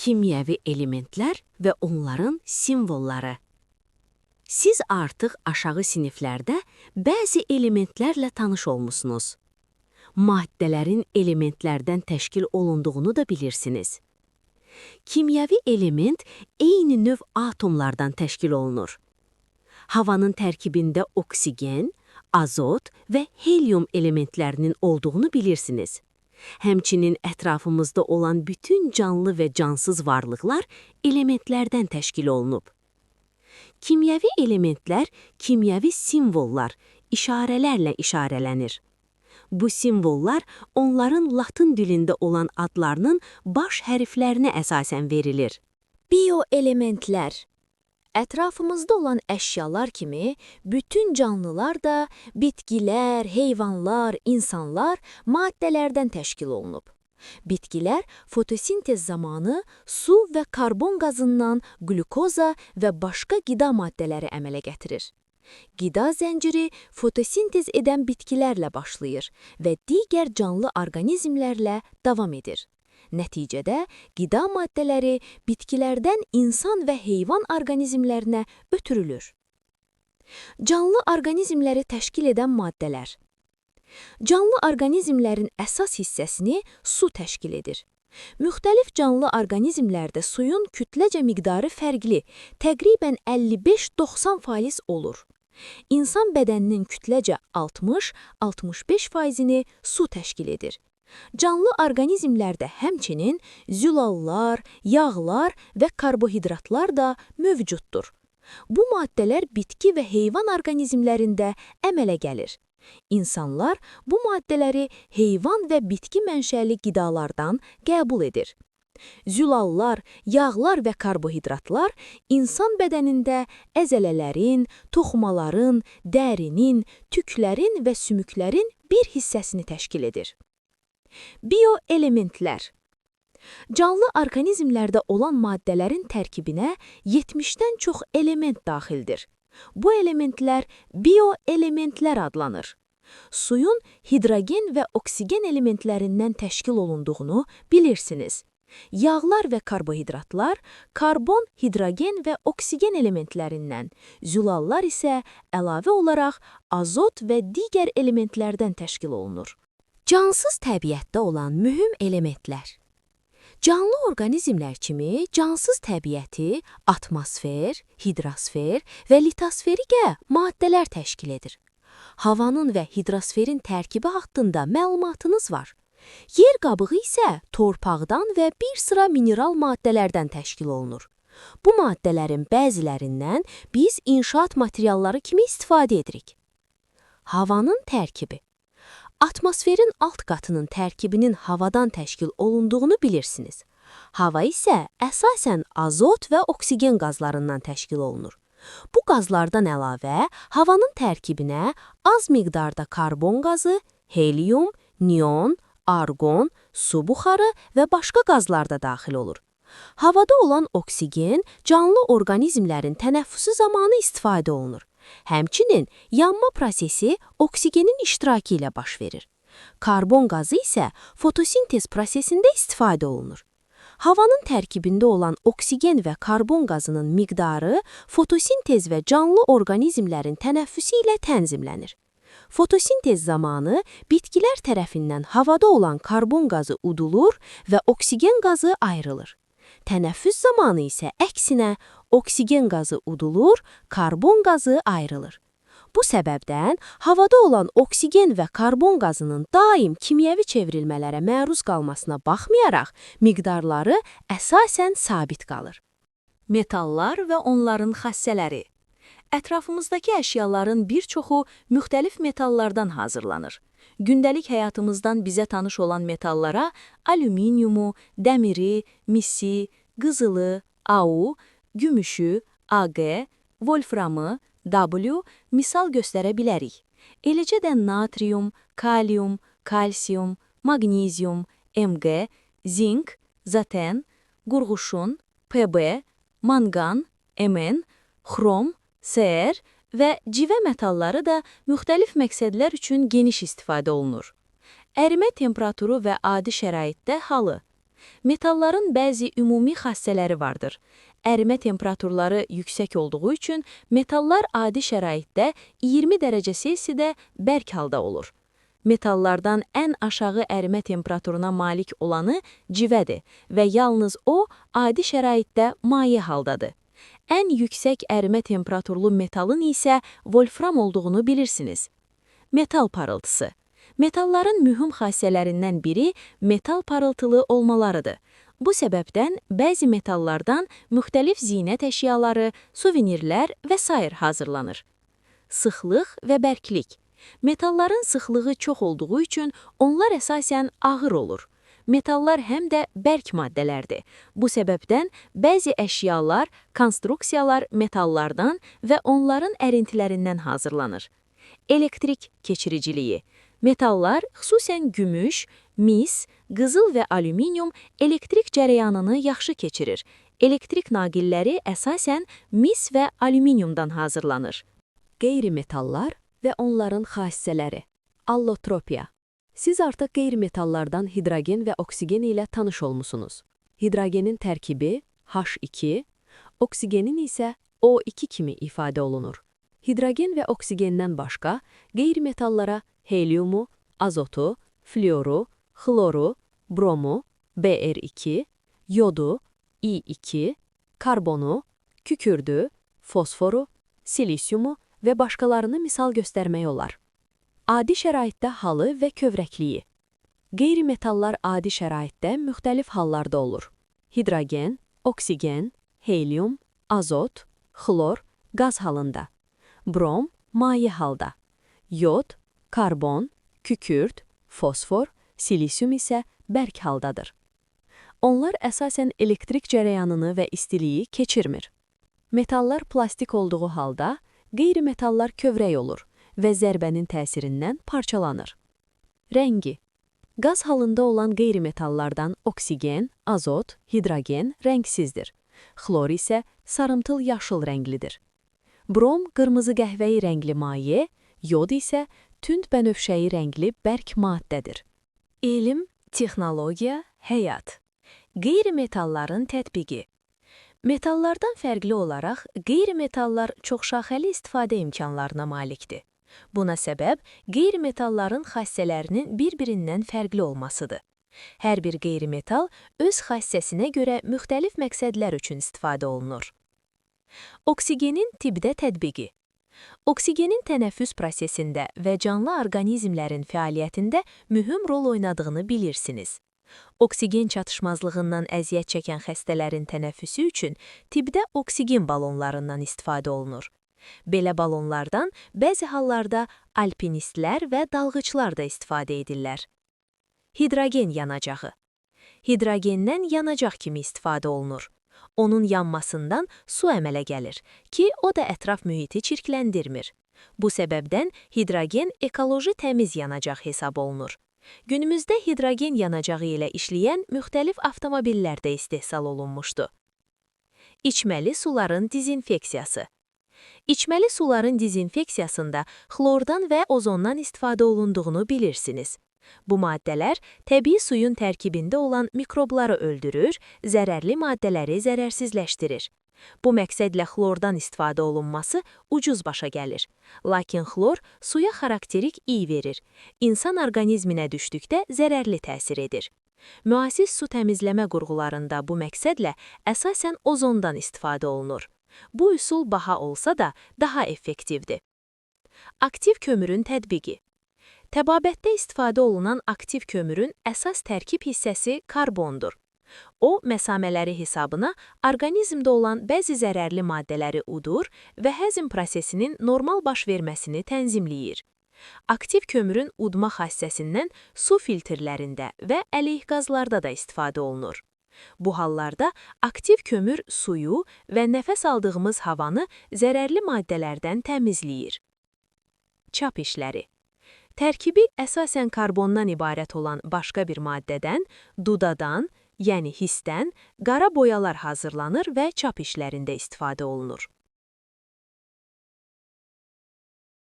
Kimyəvi elementlər və onların simvolları. Siz artıq aşağı siniflərdə bəzi elementlərlə tanış olmusunuz. Maddələrin elementlərdən təşkil olunduğunu da bilirsiniz. Kimyəvi element eyni növ atomlardan təşkil olunur. Havanın tərkibində oksigen, azot və helium elementlərinin olduğunu bilirsiniz. Həmçinin ətrafımızda olan bütün canlı və cansız varlıqlar elementlərdən təşkil olunub. Kimyəvi elementlər kimyəvi simvollar, işarələrlə işarələnir. Bu simvollar onların latın dilində olan adlarının baş hərflərinə əsasən verilir. Bioelementlər. Ətrafımızda olan əşyalar kimi bütün canlılar da, bitkilər, heyvanlar, insanlar maddələrdən təşkil olunub. Bitkilər fotosintez zamanı su və karbon qazından qlükoza və başqa qida maddələri əmələ gətirir. Qida zənciri fotosintez edən bitkilərlə başlayır və digər canlı orqanizmlərlə davam edir. Nəticədə qida maddələri bitkilərdən insan və heyvan orqanizmlərinə ötürülür. Canlı orqanizmləri təşkil edən maddələr. Canlı orqanizmlərin əsas hissəsini su təşkil edir. Müxtəlif canlı orqanizmlərdə suyun kütləcə miqdarı fərqli, təqribən 55-90% olur. İnsan bədəninin kütləcə 60-65 faizini su təşkil edir. Canlı orqanizmlərdə həmçinin zülallar, yağlar və karbohidratlar da mövcuddur. Bu maddələr bitki və heyvan orqanizmlərində əmələ gəlir. İnsanlar bu maddələri heyvan və bitki mənşəli qidalardan qəbul edir. Zülallar, yağlar və karbohidratlar insan bədənində əzələlərin, toxumaların, dərinin, tüklərin və sümüklərin bir hissəsini təşkil edir. Bioelementlər. Canlı orqanizmlərdə olan maddələrin tərkibinə 70-dən çox element daxildir. Bu elementlər bioelementlər adlanır. Suyun hidrogen və oksigen elementlərindən təşkil olunduğunu bilirsiniz. Yağlar və karbohidratlar karbon, hidrogen və oksigen elementlərindən, zülallar isə əlavə olaraq azot və digər elementlərdən təşkil olunur. Cansız təbiətdə olan mühüm elementlər. Canlı orqanizmlər kimi cansız təbiəti atmosfer, hidrosfer və litosferi maddələr təşkil edir. Havanın və hidrosferin tərkibi haqqında məlumatınız var. Yer qabığı isə torpaqdan və bir sıra mineral maddələrdən təşkil olunur. Bu maddələrin bəzilərindən biz inşaat materialları kimi istifadə edirik. Havanın tərkibi. Atmosferin alt qatının tərkibinin havadan təşkil olunduğunu bilirsiniz. Hava isə əsasən azot və oksigen qazlarından təşkil olunur. Bu qazlardan əlavə havanın tərkibinə az miqdarda karbon qazı, helium, neon, arqon, su buxarı və başqa qazlar da daxil olur. Havada olan oksigen canlı orqanizmlərin tənəffüsü zamanı istifadə olunur. Həmçinin yanma prosesi oksigenin iştirakı ilə baş verir. Karbon qazı isə fotosintez prosesində istifadə olunur. Havanın tərkibində olan oksigen və karbon qazının miqdarı fotosintez və canlı orqanizmlərin tənəffüsü ilə tənzimlənir. Fotosintez zamanı bitkilər tərəfindən havada olan karbon qazı udulur və oksigen qazı ayrılır. Tənəffüs zamanı isə əksinə oksigen qazı udulur, karbon qazı ayrılır. Bu səbəbdən havada olan oksigen və karbon qazının daim kimyəvi çevrilmələrə məruz qalmasına baxmayaraq, miqdarları əsasən sabit qalır. Metallar və onların xassələri. Ətrafımızdakı əşyaların bir çoxu müxtəlif metallardan hazırlanır. Gündəlik həyatımızdan bizə tanış olan metallara alüminiumu, dəmiri, misi, qızılı, AU, gümüşü, AG, wolframı, W misal göstərə bilərik. Eləcə də natrium, kalium, kalsium, maqnezium, Mg, zink, Zn, qurğuşun, Pb, manqan, Mn, xrom, Cr və civə metalları da müxtəlif məqsədlər üçün geniş istifadə olunur. Ərimə temperaturu və adi şəraitdə halı. Metalların bəzi ümumi xassələri vardır. Ərimə temperaturları yüksək olduğu üçün metallar adi şəraitdə 20 dərəcə Selsidə bərk halda olur. Metallardan ən aşağı ərimə temperaturuna malik olanı civədir və yalnız o adi şəraitdə maye haldadır. Ən yüksək ərimə temperaturlu metalın isə volfram olduğunu bilirsiniz. Metal parıltısı. Metalların mühüm xassələrindən biri metal parıltılı olmalarıdır. Bu səbəbdən bəzi metallardan müxtəlif zinət əşyaları, suvenirlər və sair hazırlanır. Sıxlıq və bərklik. Metalların sıxlığı çox olduğu üçün onlar əsasən ağır olur. Metallar həm də bərk maddələrdir. Bu səbəbdən bəzi əşyalar, konstruksiyalar metallardan və onların ərintilərindən hazırlanır. Elektrik keçiriciliyi. Metallar, xüsusən gümüş, mis, qızıl və alüminium elektrik cərəyanını yaxşı keçirir. Elektrik naqilləri əsasən mis və alüminiumdan hazırlanır. Qeyri-metallar və onların xassələri. Allotropiya. Siz artıq qeyri-metallardan hidrogen və oksigen ilə tanış olmusunuz. Hidrogenin tərkibi H2, oksigenin isə O2 kimi ifadə olunur. Hidrogen və oksigenden başqa qeyri-metallara heliumu, azotu, flioru, xloru, bromu, Br2, yodu, I2, karbonu, kükürdü, fosforu, silisiumu və başqalarını misal göstərmək olar. Adi şəraitdə halı və kövrəkliyi. Qeyri-metallar adi şəraitdə müxtəlif hallarda olur. Hidrogen, oksigen, helium, azot, xlor qaz halında. Brom maye halda. Yod, karbon, kükürt, fosfor, silisium isə bərk haldadır. Onlar əsasən elektrik cərəyanını və istiliyi keçirmir. Metallar plastik olduğu halda qeyri-metallar kövrək olur və zərbənin təsirindən parçalanır. Rəngi. Qaz halında olan qeyri-metallardan oksigen, azot, hidrogen rəngsizdir. Xlor isə sarımtıl yaşıl rənglidir. Brom qırmızı qəhvəyi rəngli maye, yod isə tünd bənövşəyi rəngli bərk maddədir. Elm, texnologiya, həyat. Qeyri-metalların tətbiqi. Metallardan fərqli olaraq qeyri-metallar çoxşaxəli istifadə imkanlarına malikdir. Buna səbəb qeyri-metalların xassələrinin bir-birindən fərqli olmasıdır. Hər bir qeyri-metal öz xassəsinə görə müxtəlif məqsədlər üçün istifadə olunur. Oksigenin tibbdə tətbiqi. Oksigenin tənəffüs prosesində və canlı orqanizmlərin fəaliyyətində mühüm rol oynadığını bilirsiniz. Oksigen çatışmazlığından əziyyət çəkən xəstələrin tənəffüsü üçün tibbdə oksigen balonlarından istifadə olunur. Belə balonlardan bəzi hallarda alpinistlər və dalğıçlar da istifadə edirlər. Hidrogen yanacağı. Hidrogendən yanacaq kimi istifadə olunur. Onun yanmasından su əmələ gəlir ki, o da ətraf mühiti çirkləndirmir. Bu səbəbdən hidrogen ekoloji təmiz yanacaq hesab olunur. Günümüzdə hidrogen yanacağı ilə işləyən müxtəlif avtomobillər də istehsal olunmuşdu. İçməli suların dezinfeksiyası. İçməli suların dezinfeksiyasında xlordan və ozondan istifadə olunduğunu bilirsiniz. Bu maddələr təbii suyun tərkibində olan mikrobları öldürür, zərərli maddələri zərərsizləşdirir. Bu məqsədlə xlordan istifadə olunması ucuz başa gəlir. Lakin xlor suya xarakterik iy verir. İnsan orqanizminə düşdükdə zərərli təsir edir. Müasir su təmizləmə qurğularında bu məqsədlə əsasən ozondan istifadə olunur. Bu üsul baha olsa da daha effektivdir. Aktiv kömürün tətbiqi. Təbabətdə istifadə olunan aktiv kömürün əsas tərkib hissəsi karbondur. O, məsamələri hesabına orqanizmdə olan bəzi zərərli maddələri udur və həzm prosesinin normal baş verməsini tənzimləyir. Aktiv kömürün udma xassəsindən su filtrlərində və əleyhqazlarda da istifadə olunur. Bu hallarda aktiv kömür suyu və nəfəs aldığımız havanı zərərli maddələrdən təmizləyir. Çap işləri. Tərkibi əsasən karbondan ibarət olan başqa bir maddədən, dudadan, yəni hissdən qara boyalar hazırlanır və çap işlərində istifadə olunur.